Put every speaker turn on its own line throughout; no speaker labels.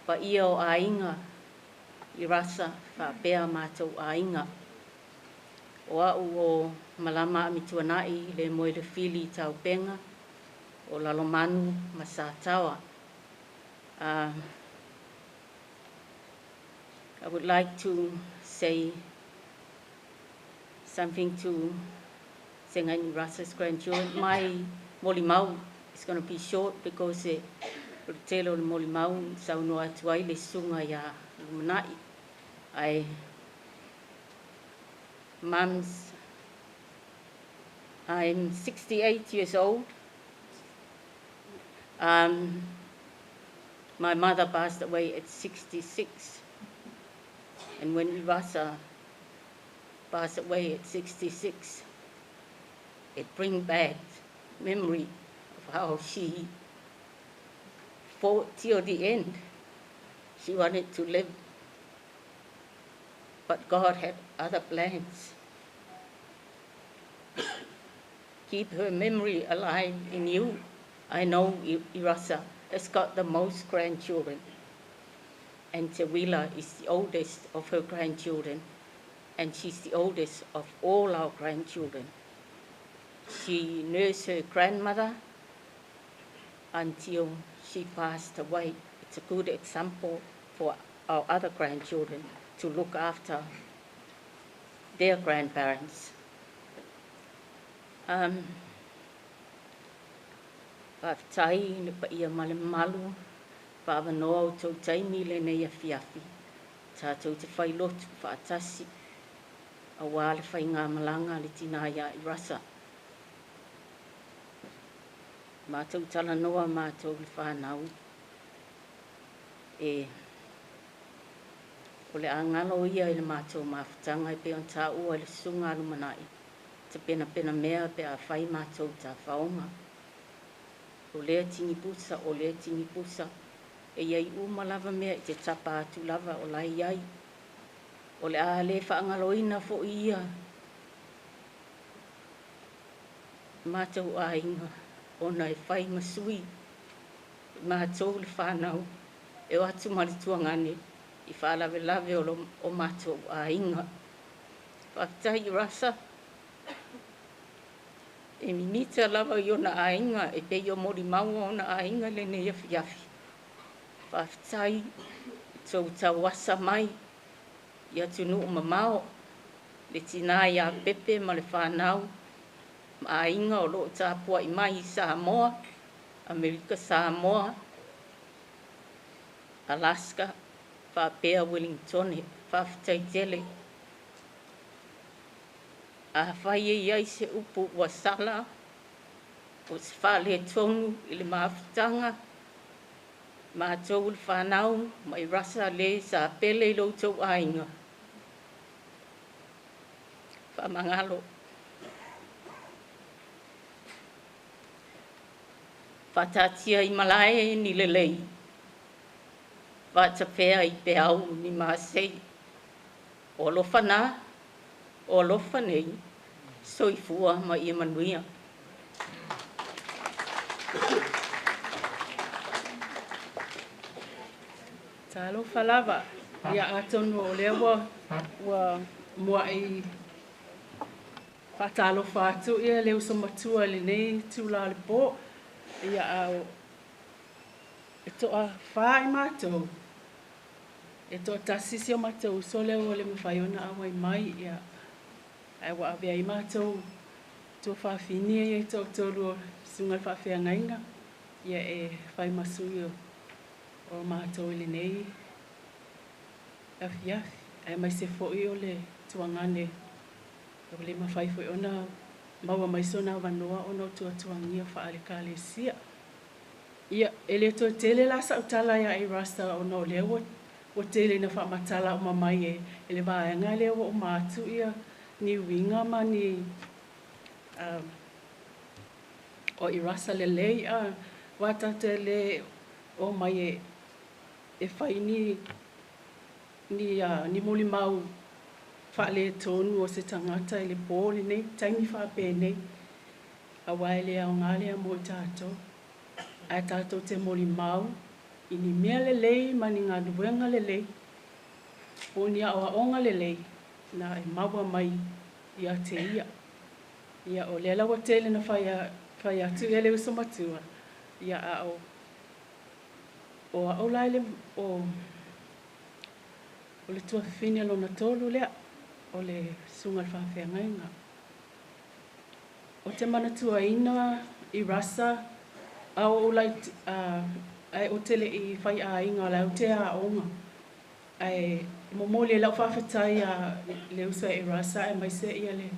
Paia o aiga i Rasa faapea matou aiga. O au o Malama Amituanai le Moelefili Taupenga o Lalomanu ma Sataoa. I would like to say something to Segaini Rasa's grandchildren. My molimau is going to be short because o le tele o le molimau saunoa atu ai le susuga ia Lumanai. I mums, I'm 68 years old. My mother passed away at 66. And when Irasa passed away at 66, it brings back memory of how she fought till the end. She wanted to live, but God had other plans. Keep her memory alive in you. I know Irasa has got the most grandchildren, and Teuila is the oldest of her grandchildren, and she's the oldest of all our grandchildren. She nursed her grandmother until she passed away. It's a good example for our other grandchildren to look after their grandparents. Faafetai le paia ma le mamalu faavanoa o tou taimi lenei afiafi tatou te fai lotu faatasi auā le faigamalaga a le tinā iā Irasa. Matou talanoa matou le fanau e o le a galo ia i le matou mafutaga e pei ona taua e le susuga a Lumanai te penapena mea pe a fai matou tafaoga. O lea tinipusa, o lea tinipusa, e i ai uma lava mea i te tapa atu lava o la e i ai. O le a le faagaloina foi ia matou aiga ona e fai ma sui i matou le fanau e o atu ma le tuagane i faalavelave o matou aiga. Faafetai Rasa, e mimita lava i ona aiga e pei o molimau a ona aiga lenei afiafi. Faafetai i tou tauasa mai i atunuu mamao, le tinā ia Pepe ma le fanau ma aiga o loo tapuai mai i Samoa, Amerika Samoa, Alaska faapea Wellingtone. Faafetai tele. Afai e i ai se upu ua sala o se faaletonu i le mafutaga, matou le fanau mai Rasa le sa pele i lo outou aiga, faamagalo. Faataatia i malae ni lelei, faatapea i peau ni masei. O alofa na, o alofa nei, soifua ma ia manuia.
Talofa lava, ia atonu o lea ua muai faatalofa atu ia le uso matua i lenei itula o le po. Ia a e toafā i matou, e toatasi si o matou uso lea ua le mafai ona auai mai, ia ae ua ave ai matou tuafafine ia e toatolu o susuga i le faafeagaiga ia e fai ma sui o matou i lenei afiafi, aemaise foi o le tuagane ua le mafai foi ona maua mai sona avanoa ona o tuatuagia faale-Ekalesia. Ia, e le toe tele la sau tala ia Erasta ona o lea ua tele ina faamatala uma mai e le vaega lea ua uma atu ia ni uiga ma ni o Erasta lelei a aua tatou te le o mai e fai ni molimau faaletonu o se tagata i le po lenei taimi faapenei, aua e le aoga lea mo i tatou. Ae tatou te molimau I ni mea lelei ma ni galuega lelei, po o ni aoaoga lelei na e maua mai ia te ia. Ia, o lea la ua tele na fai atu ia le uso matua, ia a o au la o le tuafafine lona tolu lea, o le susuga i le faafeagaiga. O te manatuaina i Rasa, a o ae ou te le i fai aiga o la ou te aoga. Ae momoli ai lau faafetai a le uso e Rasa aemaise ia le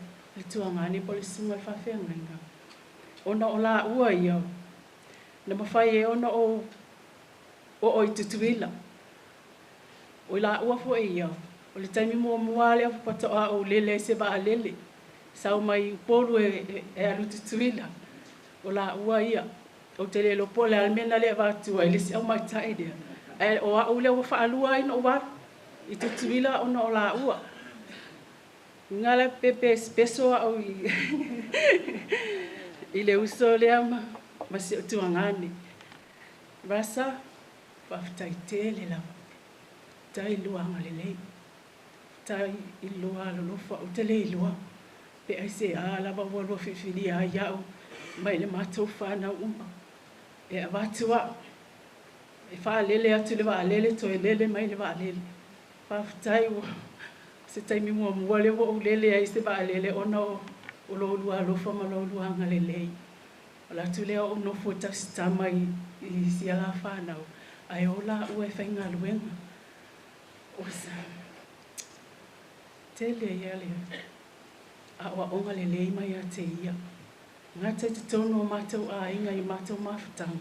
tuagane po o le susuga i le faafeagaiga. Ona o laua ia, na mafai ai ona ou oo i Tutuila. O i laua foi ia, o le taimi muamua lea faatoa ou lele ai se vaalele. Sau mai Upolu e alu i Tutuila. O laua ia. Ou te le iloa po o le a le mea na le avatua ai le isi aumaitai lea. Ae o au lea ua faalua ai ona ou alu i Tutuila ona o laua. Luga la pe peso au i le uso lea ma si o tuagane. Rasa, faafetai tele lava. Tai luanga lelei. Tai i lua alolofa ou te le iloa. Pe ai se a lava ua lua filifilia ai au mai le matou whanau uma. E avatu au. E whaalele atu le vaalele, toe lele mai le vaalele. Faafetai ua se taimi muamua lea ua ou lele ai se vaalele ona o lo lua alofa ma lo lua agalelei. O le atu lea o ou nofo e tausitama i sia la whanau. Ae o la ua e faigaluega. O sa tele ia le aoaoga lelei mai ia te ia. Gata i totonu o matou aiga i matou mafutaga.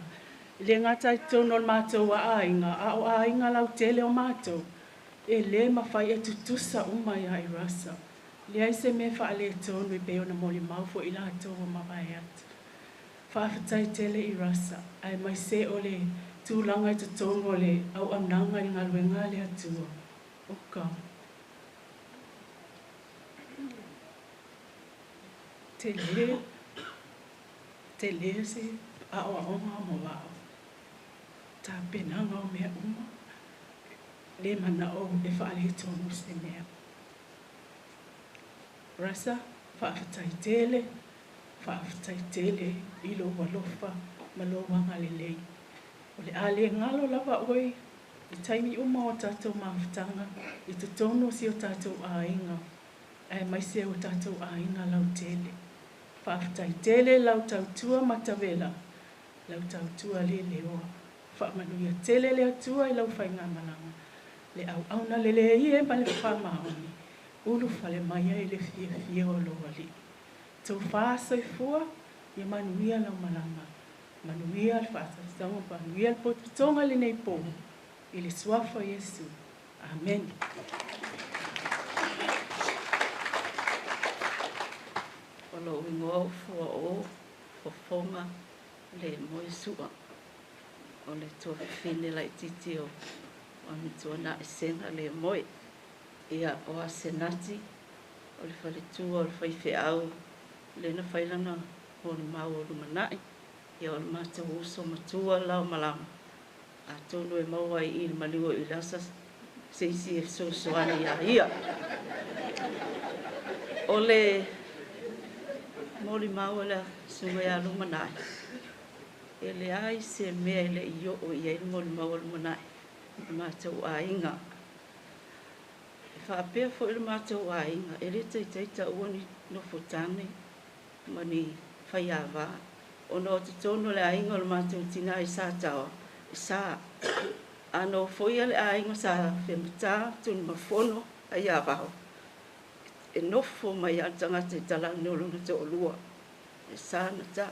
E le gata i totonu o le matou aiga, a o aiga lautele o matou, e le mafai e tutusa uma ia i Rasa. Leai se mea faaletonu e pei ona molimau foi i latou ua mavae atu. Faafetai tele i Rasa, aemaise o le tulaga i totonu o le auaunaga i le galuega a le Atua. Oka. Tele, tele se aoaoga mo au. Tapenaga o mea uma, le manao e faaletonu se mea. Rasa, faafetai tele, faafetai tele i lou alofa ma lou agalelei. O le a le galo lava oe i taimi uma o tatou mafutaga i totonu o si o tatou aiga, aemaise o tatou aiga lautele. Faafetai tele lau tautua matavela, lau tautua le leoa. Faamanuia tele le Atua i lau faigamalaga, le auauna lelei e ma le faamaoni, ulufale mai ai le fiafia o lou alii. Tofa soifua, ia manuia lau malaga, manuia le faasausaga, manuia le potopotoga lenei po, i le suafa o Iesu. Amen.
O lou igoa o fua o fofoga le moe sua. O le tuafafine laitiiti o Amituana Esega le moe. Ia o Asenati, o le faletua o le faifeau, le na fai lana molimau o lumanai. Ia o le matou uso matua lao malama. Atonu e maua ai i le maliu o Ilasa se isi e fesoasoani ia ia. O le molimau a le susuga ia lumanai, e leai se mea e le i oo i ai le molimau a lumanai, le matou aiga. E faapea foi le matou aiga, e le taitai taua ni nofotane ma ni faiava. Ona o totonu o le aiga o le matou tina i Sataoa, e sa. A nofoia le aiga sa Fematā, Tunumafono, Aiavao, e nofo mai a le tagata i talane o lona toalua. E sa na ta.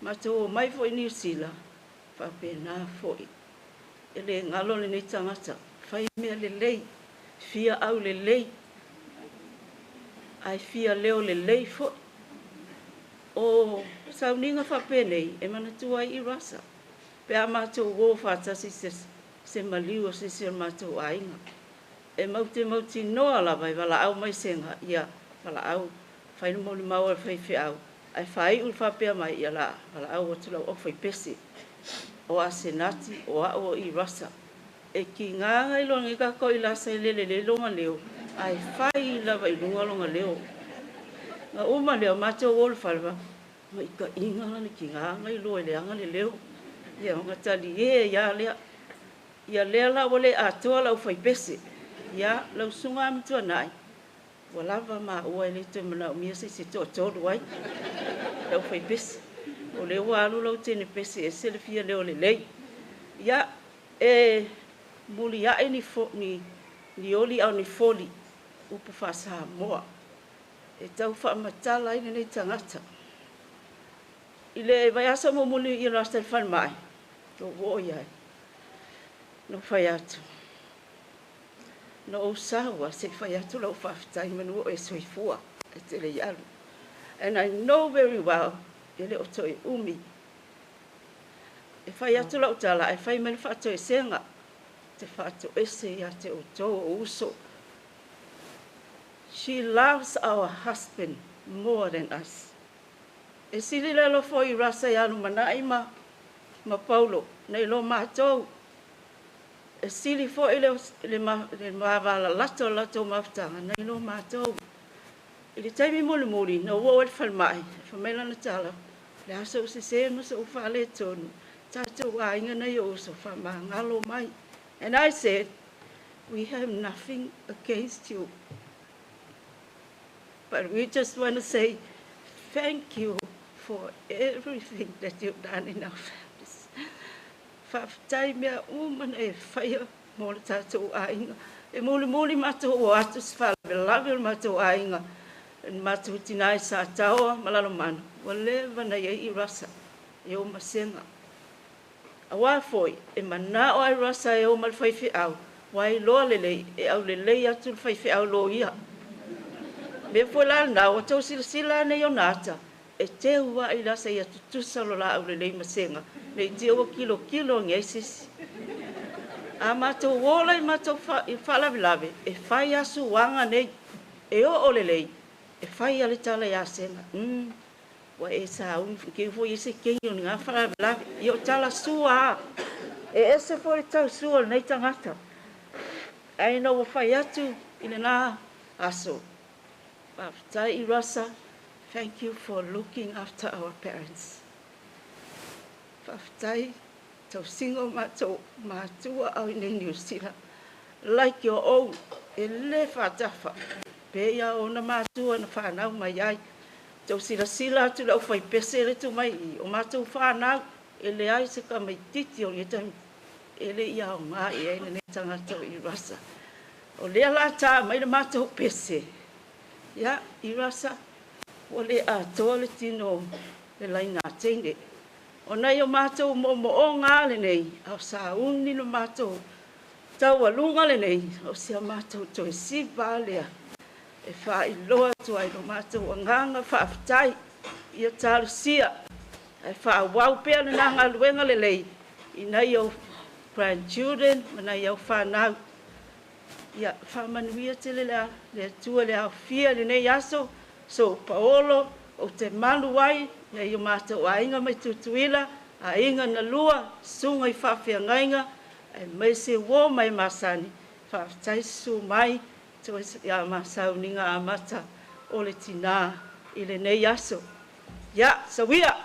Matou omai foi i Niu Sila, faapena foi. E le galo lenei tagata, fai mea lelei, fia au lelei, ae fia leo lelei foi. O sauniga faapenei e manatua ai i Rasa. Pe a matou o faatasi se maliu o se isi o le matou aiga. E maute mautinoa lava e valaau mai sega, ia valaau, fai le molimau a le faifeau, ae faaiu le faapea mai, ia la valaau atu lau aufaipese. O Asenati, o a'u o Irasa. E kigaga i loga kako i lasa i lele le longa leo, ae fai lava i luga longa leo. Na uma lea matou o le fale ma i ka inga la le kigaga i loa i le aga le leo. Ia ona tali e ia lea. Ia lea la ua le atoa lau faipese. Ia lau susuga Amituanai, ua lava maua e le toe manaomia se isi toatolu ai lau faipese. O lea ua alu lau teine pese e ese le fia leo lelei. Ia e mulia'i ni, fo, ni, ni oli ao ni foli upu faa-Samoa e tau faamatala ai lenei tagata. I le vaiaso mulimuli i le falemai, ou oo i ai, na fai atu, na ou sau a se fai atu lau faafetai manu o e soifua e tele i alu. And I know very well, e le o toe umi. E fai atu lau tala, e fai mai le faatoesega, te faatoese ia te outou o uso. She loves our husband more than us. E sili le alofa i Rasa ia lumanai ma Paulo, nei lo mātou. E sili foi le mavalalata o latou mafutaga, nei lo mātou. I le taimi mulimuli, na ua o le falemai, fai mai lana tala, le aso o se ma sa u faaletonu, tātou aiga nei o uso whamangalo mai. And I said, we have nothing against you. But we just want to say thank you for everything that you've done in our families. Faafetai mea uma na e faia mo le tātou aiga. E mulimuli matou o atu se faalavelave o le matou aiga. E matou tina i sa taoa ma Lalomanu. Ua leva na iai i Rasa e o masega. Auā foi, e manao ai Rasa e o ma le faifeau, ua iloa lelei, e aulelei atu le faifeau loia. Mea foi la lena, ua tou silasila anei ona ata, e teu ai lasa ia tutusa lo la aulelei masega, nei te ua kilokilo ngi ai sisi. A matou ola i matou i faalavelave, e fai asu uaga nei, e oo lelei, e fai a le tala ia Sega. Ua e sauni ke foi e se kengi o ngā faalavelave. I o tala sua a. E ese foi le tau sua o lenei tagata. Ae ina ua fai atu i lena aso. Faafetai i Rasa, thank you for looking after our parents. Faafetai tausiga o matou matua au i nei Niu Sila. Like your own, e le faatafa. Pe ia ona matua na whanau mai ai. Tau silasila atu le au faipese le tu mai i o matou whanau. E le ai se ka mai titi o le taimi. E le ia o ngā i ai lenei tagata o i Rasa. O lea la tā mai le matou pese. Ia, i Rasa, ua le atoa le tino le laina teine. O nai o matou moomooga lenei, ao sauni le matou taualuga lenei, o si a matou toe siva lea. E faailoa atu ai lo matou agaga faafetai ia talosia. Ae faaauau pea lena galuega lelei i nai au grandchildren ma nai au fanau. Ia faamanuia tele le, le Atua le aofia i lenei aso, so paolo ou te malu ai nai o matou aiga mai Tutuila, aiga na lua, susuga i faafeagaiga, aemaise uo mai masani, faafetai susu mai toe ia ma sauniga amata o le tinā i lenei aso. Ia, sauia!